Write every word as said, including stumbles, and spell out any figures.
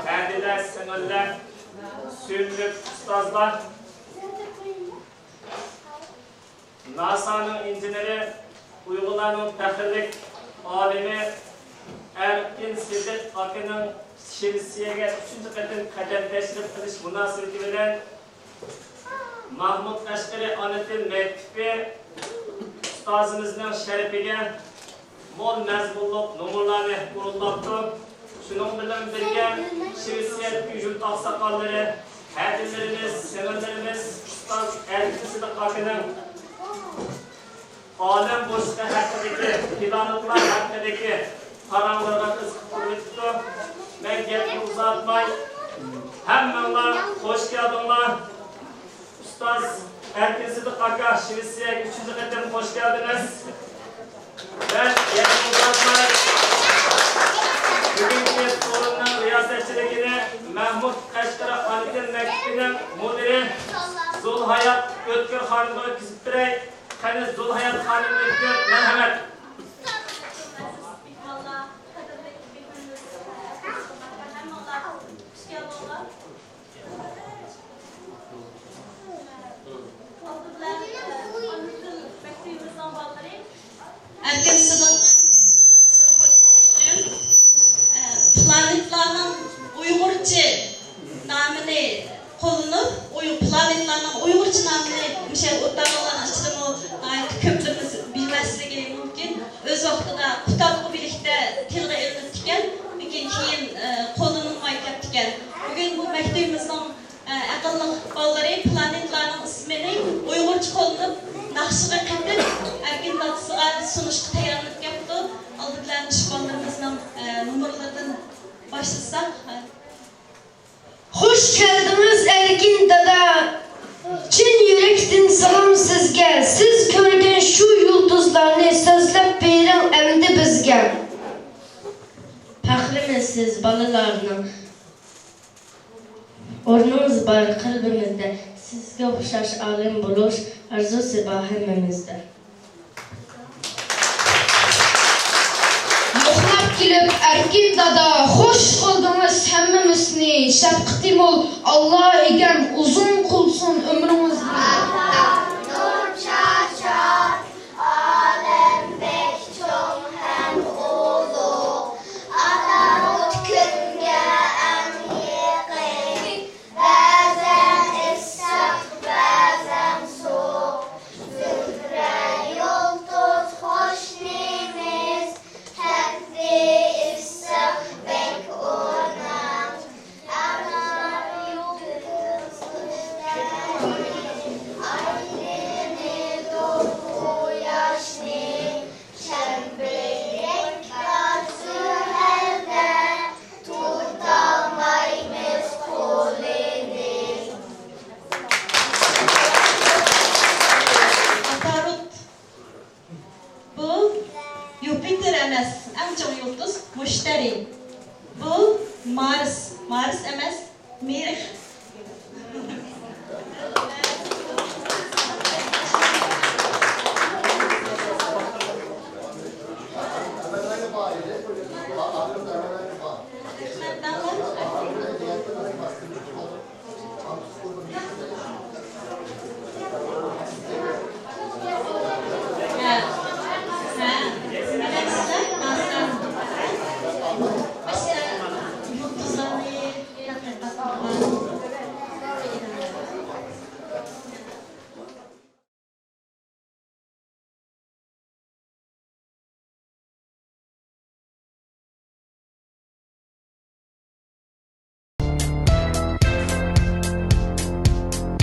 ھەدىلەر، سىڭىللار، سۆيۈملۈك ئۇستازلار، ناسانىڭ ئىنژېنېرى، ئۇيغۇرلارنىڭ پەخىرلىك ئالىمى ئەركىن سىدىق ئاكىنىڭ شىۋېتسىيەگە ئۈچىنچى قېتىم قەدەم تەشرىپ قىلىش مۇناسىۋىتى بىلەن، مەھمۇد قەشقىرى ئانا تىل مەكتىپى ئۇستازىمىزنىڭ شەرىپىگە مول مەزمۇنلۇق نومۇرلارنى ئورۇنلاپتۇ. شۇنىڭ بىلەن بىرگە، شىۋېتسىيەدىكى يۇرت ئاقساقاللىرى، ھەدىلىرىمىز، سىڭىللىرىمىز ئۇستاز ئەركىن سىدىق ئاكىنىڭ ئالەم بوشلۇقى ھەققىدىكى، پلانېتلار ھەققىدىكى پاراڭلىرىغا قىزىقىپ تۇرۇۋېتىپتۇ. مەن گەپنى ئۇزارتماي، ھەممىڭلار خوش كەلدىڭلار. ئۇستاز ئەركىن سىدىق ئاكا، شىۋېتسىيەگە ئۈچىنچى قېتىم خوش كەلدىڭىز. مەن گەپنى ئۇزارتماي، بۈگۈنكى فورۇمنىڭ رىياسەتچىلىكىنى مەھمۇد قەشقىرى ئانا تىل مەكتىپىنىڭ مۇدىرى زۇلھايات ئۆتكۈر خانىمغا ئۆتكۈزۈپ بېرەي. قېنى، زۇلھايات خانىم ئۆتكۈر، مەرھەمەت. ئەركىن سىدىق دادىسىنى قوشقىنى ئۈچۈن، ئە، پلانېتلارنىڭ ئۇيغۇرچە نامىنى قوللىنىپ، ئۇي-، پلانېتلارنىڭ ئۇيغۇرچە نامىنى مۇشۇ ئوتتۇرالارنىڭ ئىچىدىمۇ ناھايىتى كۆپلىرىمىز بىلمەسلىكى مۇمكىن. ئۆز ۋاقتىدا قۇتادغۇ بىرلىكتە تىلغا ئېلىنىپتىكەن، لېكىن كېيىن، ئە، قوللىنىلماي كەپتىكەن. بۈگۈن بۇ مەكتىپىمىزنىڭ، ئە، ئەقىللىق بالىلىرى پلانېتلارنىڭ ئىسمىنى ئۇيغۇرچە قوللىنىپ، ناخشىغا قېتىپ، ئەركىن دادىسىغا سۇنۇشقا تەييارلىنىپ كەپتۇ. ئالدى بىلەن مۇشۇ بالىلىرىمىزنىڭ، ئە، نومۇرلىرىدىن باشلىساق. خوش كەلدىڭىز ئەركىن دادا، چىن يۈرەكتىن سالام سىزگە. سىز كۆرگەن شۇ يۇلتۇزلارنى سۆزلەپ بېرىڭ ئەمدى بىزگە. پەخرىمىز سىز بالىلارنىڭ، ئورنىڭىز بار قەلبىمىزدە. سىزگە ئوخشاش ئالىم بولۇش ئارزۇسى بار ھەممىمىزدە. يوقلاپ كېلىپ ئەركىن دادا، خوش قىلدىڭىز ھەممىمىزنى. شەپقىتى مول ئاللا ئىگەم، ئۇزۇن قىلسۇن ئۆمرىڭىزنى. ئاتا نۇر چاچار، ئالەم بەك چوڭ ھەم ئۇلۇغ. ئاتا ئوت كۈنگە ئەڭ يېقىن، بەزەن ئىسسىق، بەزەن سوغۇق. زۆھرە يۇلتۇز قوشنىمىز، تەبىئىي ئىسسىق بەك ئورنىڭ. ئەمما يۇلتۇز ئايلىنىدۇ قۇياشنى. چەمبىرەك بار زۆھەردە، تۇتالمايمىز قولىنى. ئاتارۇت. بۇ يۇپىتېر ئەمەس، ئەڭ چوڭ يۇلتۇز مۇشتەرى. بۇ مارس، مارس ئەمەس، مېرىخ.